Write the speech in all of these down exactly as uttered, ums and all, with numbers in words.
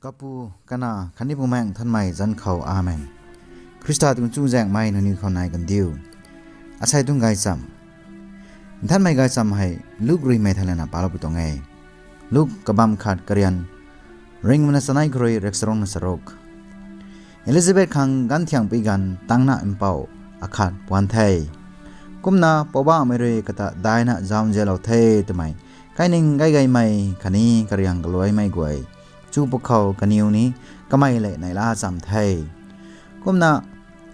Kapu, Kanac khatni Bumaengh Nthanmei zanc khou, Amen. Khrista tuang chuzaenghmei nangniw khou nai kandiu. Asei tuang gaychamv. Nthanmei gaychamv hei Luk ruimei thei lana paloupui tuang e. Luk kabamv khat, karian ringhmei na chanei khou rui riakcharuk na charuk. Elizabeth khang ganvthiangpui ganv tangna mpouh akhat puan the. Kumna Poubauhmei rui kata daina zauzianlou the twmei kaining gaygaymei khatni kariang kaluaimei guay chu pwkhou kaniw ni kamei lev neihla cham the. Kumna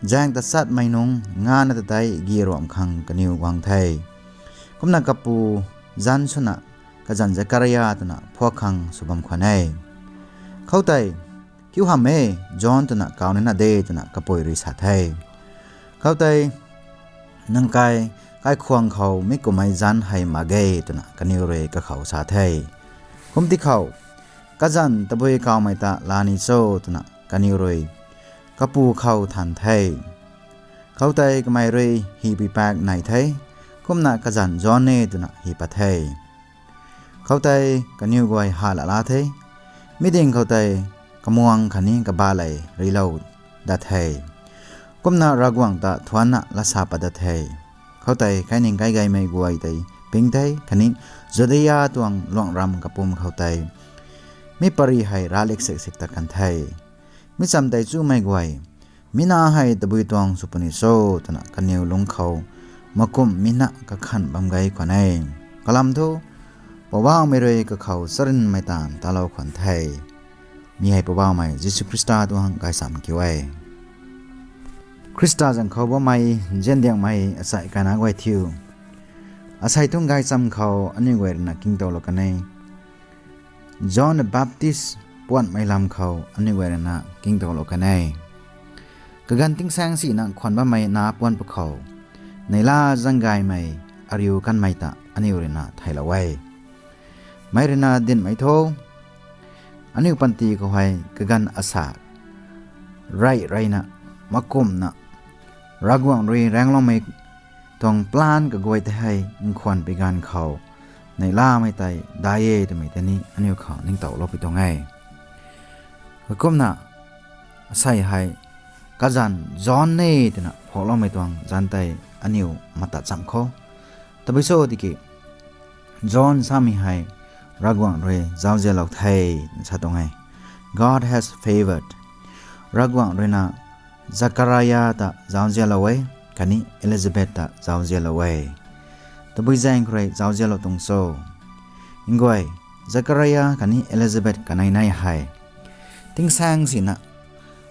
zaeng tachatmei nungc ngana ta tei gi ruamh khang kaniw guang the. Kumna kapu zanc swna kazanc Zakaria twna phuak khang sw bam khwan e. Khoutei, Kiu hamh e, John twna kaw nina de, twna kapui rui sa the. Khoutei, Nang kai kaikhwang khou mi kummei zanc hei mak ge, twna kaniw rui kakhou sa the. Kumti khou, Kazanc tabui kawmei ta laa ni cho? twna kaniw rui kapu khou than the. Khoutei kamei rui hipui pak nei the. Kumna kazanc John e twna hi pat the. Khoutei kaniw guay hala la the. Mi ding khoutei kamuang khatni kabaley rilou dat the. Kumna Ravguangc ta thuanna lat sa pat dat the. Khoutei kaining gaygaymei guay tei ping the khatni Judia tuang luangc ram kapwm khoutei mi pary hei ravlik siksik tat kan the. Mi cham tei chumei guay, Mi na hei tabui tuang sw puni cho? twna kaniw lungc khou makumh mi na kakhan bam gei khwan e. Kalam thu, Poubauhmei rui kakhou charynmei taanv talou khwan the. Mi hei Poubauhmei Jisu Khrista tuang gaychamv kiu e. Khrista zanc khou bammei nziandiangmei achai kana guay thiu, asei tuang gaychamv khou aniu guay ruina kingtowlou kan e. John the Baptist puanhmei lam khou aniu guay ruina kingtowlou kan e. Kaganv tingsaeng sina khwan bammei na puan pwkhou, neihla zaeng gaymei ariu kanmei ta aniu ruina theilou e. Meic ruina dinhmei tho, aniu panty khou hei kaganv asa rey reyna, makumhna, Ravguangc rui raengloumei tuang plan kaguay tei hei nkhwanpui ganv khou neihlamei tei dai e twmei tei ni aniu khou ningtowloupui tuang e. Kakumna asei hei kazanc John e twna phuakloumei tuang zanc tei aniu mata cham khou, tabui cho tiki John samei hei Ravguangc rui zauzianlou the, sa tuang e. God has favoured. Ravguangc ruina Zakaria ta zauzianlou e, khatni Elizabeth ta zauzianlou e. Tabui zaeng khou rui zauzianlou tuang cho? Nguay, Zakaria khatni Elizabeth kanei nei hei tingsaeng sina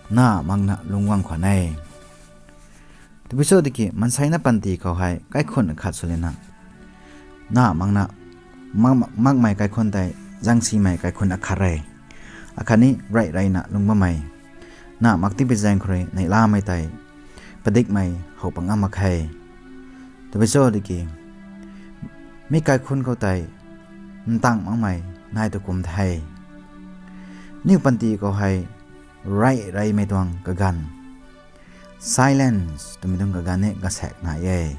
na makna lungc guang khwan e. Tabui cho tiki maansei na panty khou hei kaikhun akhat swlana, na makna, mak- makmei kaikhun tei zaengsimei kaikhun akhat e. Akhatni rey reyna lungc bammei, na mak tipui zaeng khou rui neihlamei tei padikmei how pang ngam mak khe. Tabui cho tiki mi kaikhun khou tei ntang makmei nai tu kum the. Aniu panty khou hei rey reymei tuang kaganv, silence twmei tuang kaganv ni kasaek nai e.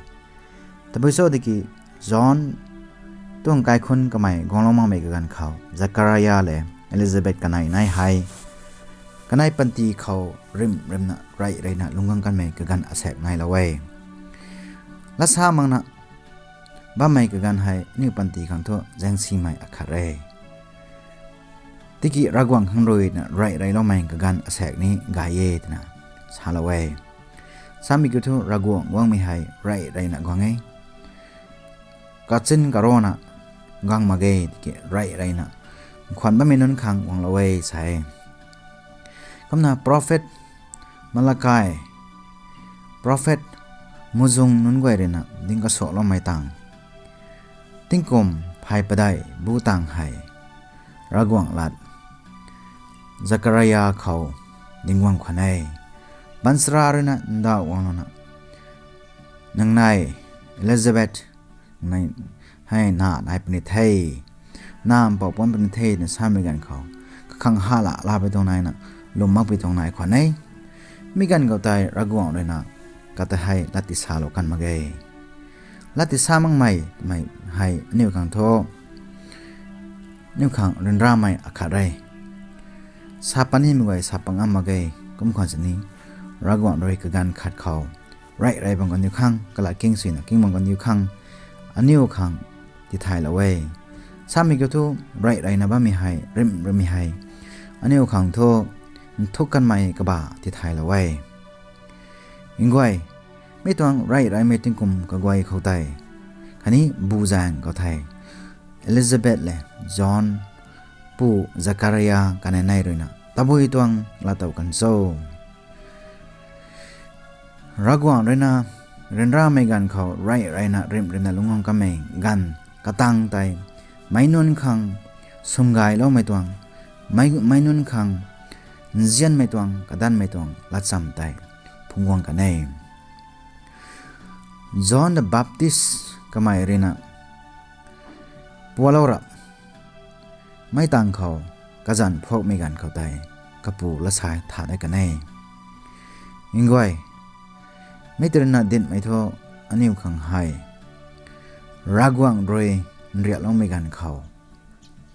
Tabui cho tiki John tuang kaikhun kamei guanglou makmei kaganv khou Zakaria le Elizabeth kanei nei hei kanei panty khou rim rimna rey reyna lungc guang kanmei kaganv asaek nailou e. Latsa makna bammei kaganv hei aniu panty khang thu zaengsimei akhat e. Tiki Ravguangc khang ruina rey reyloumei kaganv asaek ni gay e twna salou e. Samei kiu thu Ravguangc guangmei hei rey reyna guang e. Kachin karana guang mak ge, tiki rey reyna nkhwan bammei nunc khang guanglou e sa e. Kumna prophet Malakai, prophet muhzwng nunc guay ruina ding kasuakloumei tang, tingkum phay padeih bu tang hei Ravguangc lat Zakaria khou ding guang khwan e. Baanchara ruina ndauh guanglouna, nang nei Elizabeth, nang nei hei na nai puni the, na mpouh puanc puni the na samei ganv khou, kakhang hala lapui tuang naina, lwm makpui tuang nai khwan e. Mi ganv khou tei Ravguangc ruina kata hei lat tisalou kan mak ge. Lat tisa makmei twmei hei aniu khang thu, aniu khang ryanramei akhat e. Sa pat nimei guay sa pat ngam mak ge. Kum khwan sini, Ravguangc rui kaganv khat khou rey rey bam kaniw khang, kalat king suina king bam kaniw khang, aniu khang tithaylou e. Samei kiu thu, rey reyna bammei hei, rimh rimhmei hei aniu khang thu nthuk kanmei kaba tithaylou e. Nguay, mi tuang rey reymei tingkum kaguay khou tei, khatni bu zaeng khou thei, Elizabeth le John, pu Zakaria kanei nei ruina tabui tuang laatow kan cho? Ravguangc ruina ryanramei ganv khou rey reyna rimh rimhna lungc ngam kamei ganv katang tei, meic nunc khang swmgayloumei tuang, mei- meic nunc khang nzianmei tuang, kadanmei tuang latcham tei phungc guang kan e. John the Baptist kamei ruina pualou rap mei tang khou kazanc phuakmei ganv khou tei, kapu lat sa tha de kan e. Nguay, mi tei ruina dinhmei thu, aniu khang hei Ravguangc rui nriakloumei ganv khou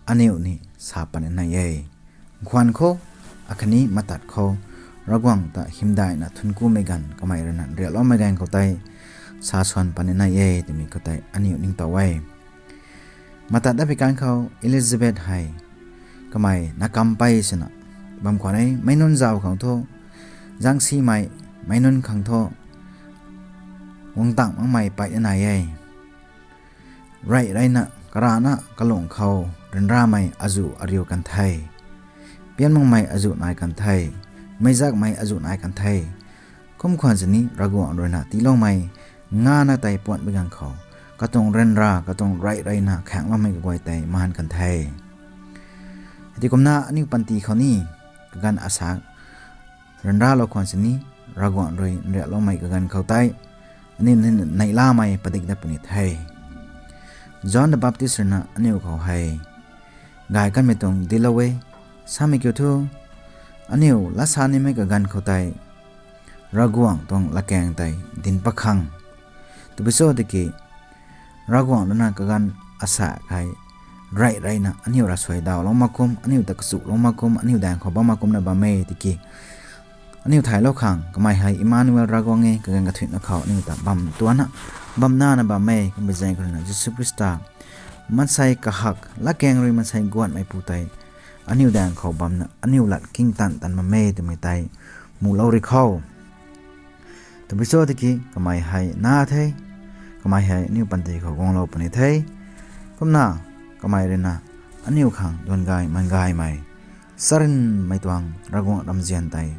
aniu ni sa pat ni nai e. Nkhwan khou, akhatni matat khou, Ravguangc ta hymdaihna thuanc kumei ganv kamei ruina nriakloumei ganv khou tei, sa swan pat ni nai e twmei khou tei aniu ningtow e. Matat dat pui kan khou Elizabeth hei kamei na kam pey swna bam khwan e. Meic nunc zauc khang thu, zaengsimei, meic nunc khang thu guang tang makmei pey ni nai e. Rey reyna karana kalung khou ryanramei azuh ariu kan the, pian makmei azuh nai kan the, meizakmei azuh nai kan the. Kum khwan sini Ravguangc ruina tiiloumei ngana tei puan pui ganv khou, katuang ryanra, katuang rey reyna khaengloumei kaguay tei maan kan the. Hei tei kumna aniu panty khou ni, kaganv asa ryanralou khwan sini, Ravguangc rui nriakloumei kaganv khou tei, aniu ni neihlamei padik dat puni the. John the Baptist ruina aniu khou hei gay kanmei tuang dinclou e. Samei kiu thu, aniu lat sa nimei kaganv khou tei, Ravguangc tuang latkaeng tei dinc pat khang. Tabui cho tiki, Ravguangc ruina kaganv asa hei rey reyna aniu ravsuai dawlou mak kum, aniu ta kachulou mak kum, aniu daeng khou bam mak kumna bam e tiki, aniu thaylou khang, kamei hei Emmanuel Ravguangc e, kaganv kathuicna khou aniu ta bam tuanna, bam nana bam e. Kummei zaeng khou ruina Jisu Khrista, maansei kahak latkaeng rui maansei guanhmeipu tei aniu daeng khou bamna aniu lat king tan tan bam e twmei tei muhlou ri khou. Tabui cho tiki kamei hei na the, kamei hei aniu panty khou guanglou puni the. Kumna kamei ruina aniu khang duan gay man gaymei, charynmei tuang Ravguangc ramzian tei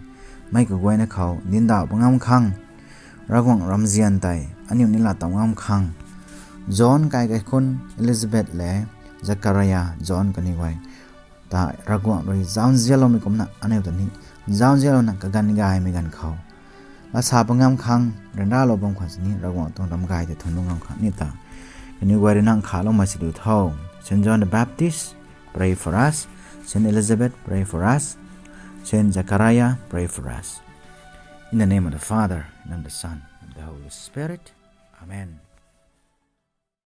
meic kaguayna khou dindauh pat ngam khang, Ravguangc ramzian tei aniu ni laatow ngam khang, John kai kaikhunc, Elizabeth le Zakaria, John kaniw guay ta Ravguangc rui zauzianloumei kumna aniu ta ni zauzianlouna kaganv gaymei ganv khou lat sa pat ngam khang, ryanralou bam khwan sini Ravguangc tuang ram gay tei thuanc ngam khang aniu ta kaniw guay rui nang khaloumei si du tho. Saint John the Baptist, pray for us. Saint Elizabeth, pray for us. Saint Zachariah, pray for us. In the name of the Father, and of the Son, and of the Holy Spirit. Amen.